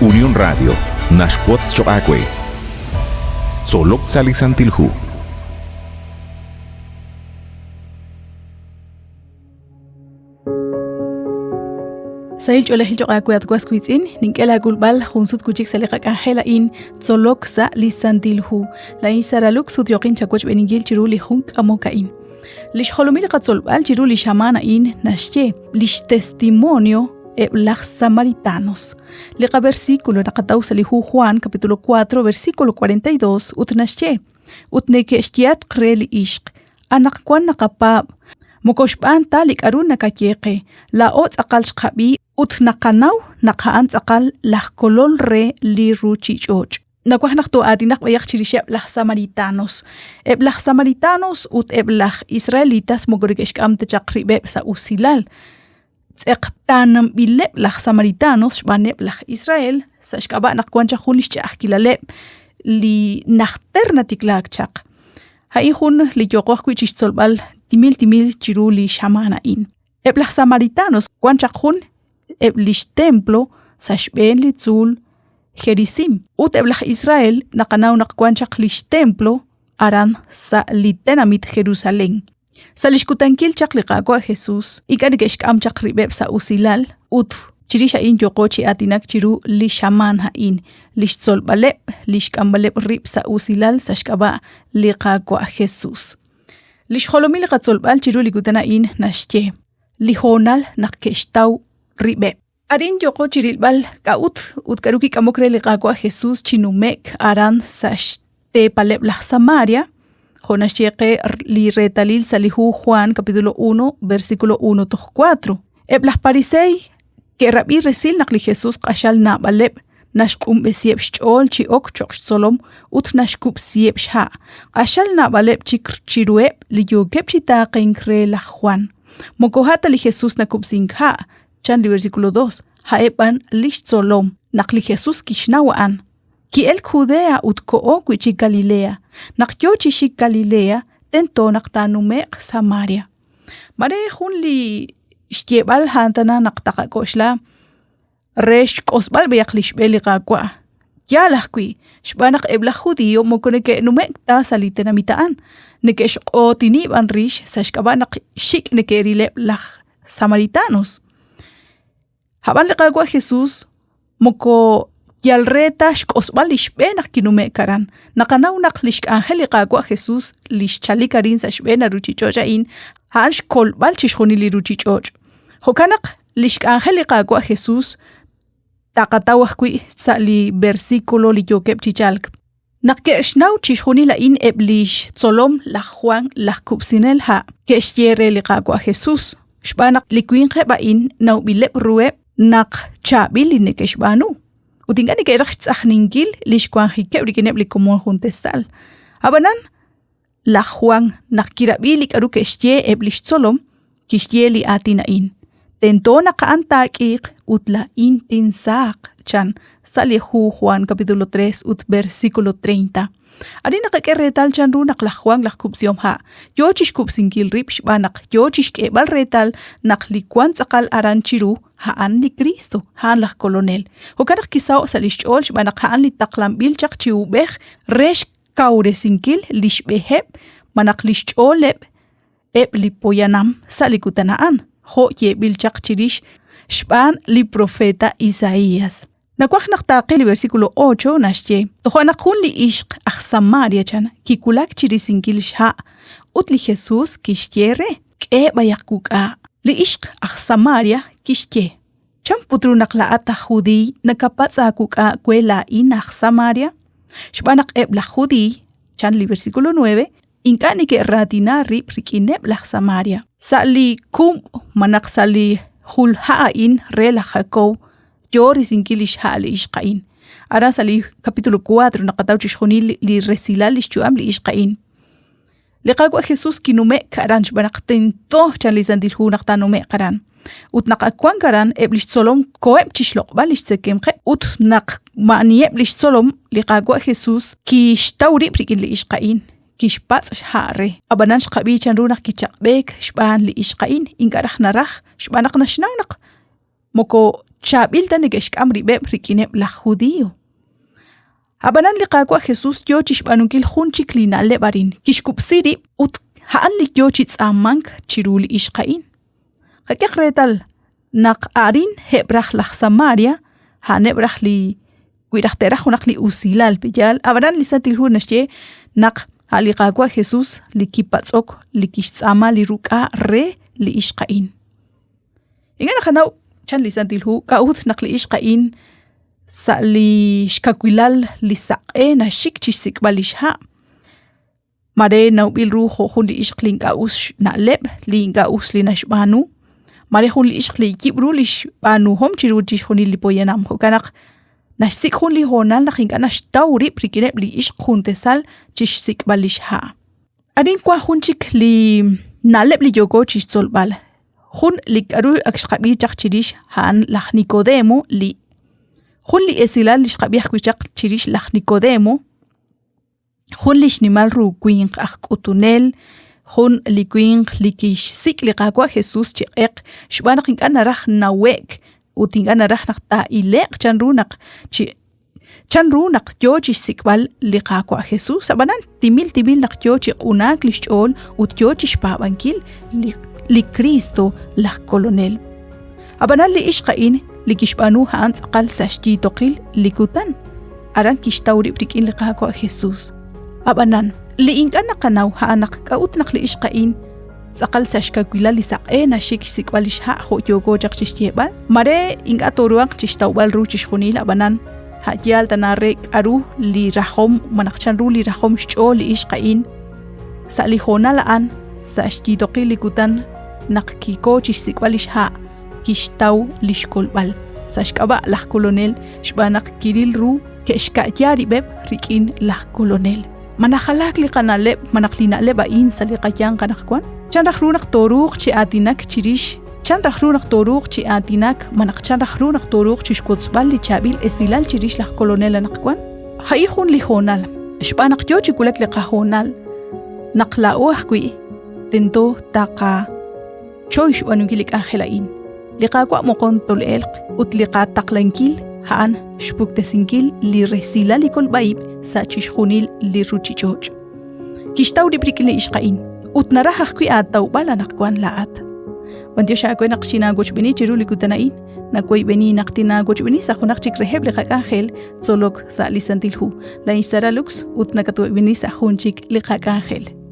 Unión Radio naxwotz choq' aawe. Tzolok sa' li Santil Hu. Sahil ch'oolejil choq' aawe at was wiitz'in, nink'e laak'ulb'al jun sut wi' chik sa' li qak'anjel a'in tzolok sa' li Santil Hu. Laa'in Sara Lux ut yooqin chawochb'eeninkil chiru li jun k'amok a'in. Li xjolomil li qatzolb'al chiru li xamaan a'in naxye li xtestimonio eb' laj samaritanos. Li qaversículo naqataw sa' li hu Juan capítulo 4 versículo 42 ut naxye ut neke'xyehatq re li ixq anaqwan naqapaab' moko xb'aan ta li k'aru nakaye qe laa'o tz'aqal xqab'i ut naqanaw naq a'an tz'aqal laj kolol re li ruuchich'och'. Nawaj naq too'aatinaq b'ayaq chirixeb' laj samaritanos. Eb' laj samaritanos ut eb' laj israelitas moko neke'xk'am ta chaq rib'eb' sa' usilal. Tz'eqtaananb'ileb' laj samaritanos xb'aaneb' laj Israel sa' xk'ab'a' naq wank chaq jun li xch'a'ajkilaleb' li najter natiklaak chaq. A'in jun li yooqo ajwi' chi xtzolb'al timil timil chiru li xamaan a'in. Eb' laj samaritanos wank chaq jun eb' li xtemplo sa' xb'een li tzuul Gerizim ut eb' laj Israel naqanaw naq wank chaq li xtemplo aran sa' li tenamit Jerusalén. Sa' li xkutankil chaq li Qaawa' Jesús ink'a' neke'xk'am chaq rib'eb' sa' usilal ut chirix a'in yooqo chi aatinak chiru li xamaan a'in, li xtzolb'aleb', li xk'amb'aleb' rib' sa' usilal sa' xk'ab'a' li Qaawa' Jesús. Li xjolomil li qatzolb'al chiru li kutan a'in naxye li hoonal naq ke'xtaw rib'eb'. Arin yooqo chi rilb'al k'a'ut ut k'aru kik'amok re li Qaawa' Jesús chi nume'k aran sa' xteepaleb' laj Samaria, jo' naxye qe li reetalil sa' li hu Juan capítulo 1 versículo 1 toj 4. Eb' laj pariseey ke'rab'i resil naq li Jesús q'axal naab'aleb' naxq'unb'esiheb' xch'ool chi ok cho'q xtzolom ut naxkub'siheb' xha', q'axal naab'aleb' chik chiruheb' li yookeb' chi taaqenk re laj Juan. Moko a' ta li Jesús nakub'sink ha', chan li versículo 2, a'eb' b'an li xtzolom. Naq li Jesús kixnaw a'an, ki'elk Judea ut koho wi' chik Galilea. Naq yo chi xik Galilea, tento naq taanume'q Samaria. Mare jun li xyeeb'al a'an tana naq taqak'oxla re xk'osb'al b'ayaq li xb'e li Qaawa'. Yaal ajwi', xb'aan naq eb' laj Judio moko neke'nume'k ta sa' li tenamit a'an, neke'xq'ootini b'an rix sa' xk'ab'a' naq xik' neke'rileb' laj samaritanos. Ab'an li Qaawa' Jesús moko yal re ta xk'osb'al li xb'e naq kinume'k aran. Naqanaw naq li xk'anjel li Qaawa' Jesús li xchalik arin sa' xb'een a ruuchich'och' a'in, a'an xkolb'al chixjunil li ruuchich'och'. Jo'kan naq li xk'anjel li Qaawa' Jesús taqataw ajwi' sa' li versículo li yookeb' chi chalk. Naq ke'xnaw chixjunil a'in eb' li xtzolom laj Juan laj Kub'sinel ha' ke'xye re li Qaawa' Jesús, xb'aan naq li winqeb' a'in nawb'ileb' ruheb' naq chaab'il li neke'xb'aanu ut ink'a' neke'raj xtz'ajninkil li xwanjikeb' rik'ineb' li komon jun testal. Ab'anan, laj Juan naq kirab'i li k'aru ke'xye eb' li xtzolom, kixye li aatin a'in, Tento naq a'an taak'iiq ut laa'in tinsaaq, chan sa' li hu Juan capítulo 3 ut versículo 30. Arin naqak'e reetal chanru naq laj Juan laj kub'sihom ha' yoo chixkub'sinkil rib' xb'aan naq yoo chixk'eeb'al reetal naq li wan tz'aqal aran chiru a'an li Kristo, a'an laj Kolonel. Jo'kan naq kisaho' sa' lix ch'ool xb'aan naq a'an li taqlanb'il chaq chi uub'ej re xkawresinkil lix b'eheb' malaj lix ch'ooleb' eb' li poyanam sa' li kutan a'an, jo' yeeb'il chaq chirix xb'aan li profeta Isaías. Nawaj naq taaqil li versículo 8 naxye, Toja' naq jun li ixq aj Samaria chan kiwulak chi risinkil xha' ut li Jesús kixye re, K'e b'ayaq wuk'a'. Li ixq aj Samaria kixye, Chan put ru naq laa'at aj Judiiy nakapatz' aawuk'a' we laa'in aj Samaria? Xb'aan naq eb' laj Judiiy, chan li versículo 9, ink'a' neke'raatina rib' rik'ineb' laj Samaria. Sa' li kumb' malaj sa' li jul ha' a'in re laj Jacob yo risinkil li xha' li ixq a'in. Aran sa' li capítulo 4 naqataw chixjunil li resilal li xyu'am li ixq a'in. Li Qaawa' Jesús kinume'k aran xb'aan naq tento chan li Santil Hu naq taanume'q aran. Ut naq ak wank aran, eb' li xtzolom koheb' chi xloq'b'al li xtzekemqeb' ut naq ma'aniheb' li xtzolom, li Qaawa' Jesús kixtaw rib' rik'in li ixq a'in, kixpatz' xha' re. Ab'anan xqab'i chanru naq kichaq'b'eek xb'aan li ixq a'in, ink'a' raj naraj, xb'aan naq naxnaw naq moko chaab'il ta neke'xk'am rib'eb' rik'ineb' laj Judio. Ab'anan li Qaawa' Jesus yoo chixb'aanunkil jun chik li na'leb' arin, kixkub'si rib' ut a'an li yoo chi tz'aamank chiru li ixq a'in. Qak'ehaq reetal naq arin eb' raj laj Samaria a'aneb' raj li wi raj te'raj junaq li usilal, pe'yaal? Ab'anan li Santil Hu naxye naq a' li Qaawa' Jesus li kipatz'ok li kixtz'aama li ruk'a re li ixq a'in. Ink'a' naqanaw chan li Santil Hu k'a'ut naq li ixq a'in sa' li xkawilal li saq'e naxik chi xsik'b'al li xha'. Mare nawb'il ru jo' jun li ixq li ink'a' us xna'leb', li ink'a' us li naxb'aanu. Mare jun li ixq li yib' ru li xb'aanuhom chiru chixjunil li poyanam. Jo'kan naq naxsik' jun li hoonal naq ink'a' naxtaw rib' rik'ineb' li ixq juntesal chi xsik'b'al li xha'. Arin wank jun chik li na'leb' li yooko chi xtzolb'al. Jun li k'aru ak xqab'i chaq chirix a'an laj Nicodemo li jun li esilal li xqab'i ajwi' chaq chirix laj Nicodemo jun li xnimal ru winq aj k'utunel, jun li winq li kixsik' li Qaawa' Jesus chi q'eq xb'aan naq ink'a' naraj nawe'k ut ink'a' naraj naq taa'ile'q chanru naq chi chanru naq yoo chi xsik'b'al li Qaawa' Jesus. Ab'anan timil timil naq yoo chi q'unaak li xch'ool ut yoo chi xpaab'ankil li, li Kristo laj Kolonel. Ab'anan li ixq a'in li kixb'aanu a'an tz'aqal sa' xyiitoqil li kutan. Aran kixtaw rib' rik'in li Qaawa' Jesus. Ab'anan, li ink'a' naqanaw a'an naq k'a'ut naq li ixq a'in tz'aqal sa' xkawilal li saq'e naxik xsik'b'al li xha' jo' yooko chaq chi xyeeb'al. Mare ink'a' tooruhanq chi xtawb'al ru chixjunil, ab'anan a' yaal tana re k'aru li rajom malaj chanru li rajom xch'ool li ixq a'in. Sa' li hoonal a'an, sa' xyiitoqil li kutan naq kiko chi xsik'b'al li xha', kixtaw li xkolb'al sa' xk'ab'a' laj Kolonel xb'aan naq kiril ru ke'xka'ya rib'eb' rik'in laj Kolonel. Ma najalaak li qana'leb' malaj li na'leb' a'in sa' li qayanq anaqwan? Chan raj ru naq tooruuq chi aatinak chirix? Chan raj ru naq tooruuq chi aatinak malaj chan raj ru naq tooruuq chixwotzb'al li chaab'il esilal chirix laj Kolonel anaqwan? A'in jun li hoonal, xb'aan naq yoo chi wulak li qahoonal naq laa'o ajwi' tento taqa Choy xb'aanunkil li k'anjel a'in. Li Qaawa' moqon tol'elq ut li qataqlankil a'an xpuktesinkil li resilal li kolb'a-ib' sa' chixjunil li ruchich'och'. Kixtaw rib' rik'in li ixq a'in ut naraj ajwi' aatawb'al anaqwan laa'at. B'antiox aawe naq xinaawochb'eeni chiru li kutan a'in. Nawoyb'eni naq tinaawochb'eeni sa' junaq chik reheb' li qak'anjel tzolok sa' li Santil Hu. Laa'in xSara Lux ut nakatwoyb'eni sa' jun chik li qak'anjel.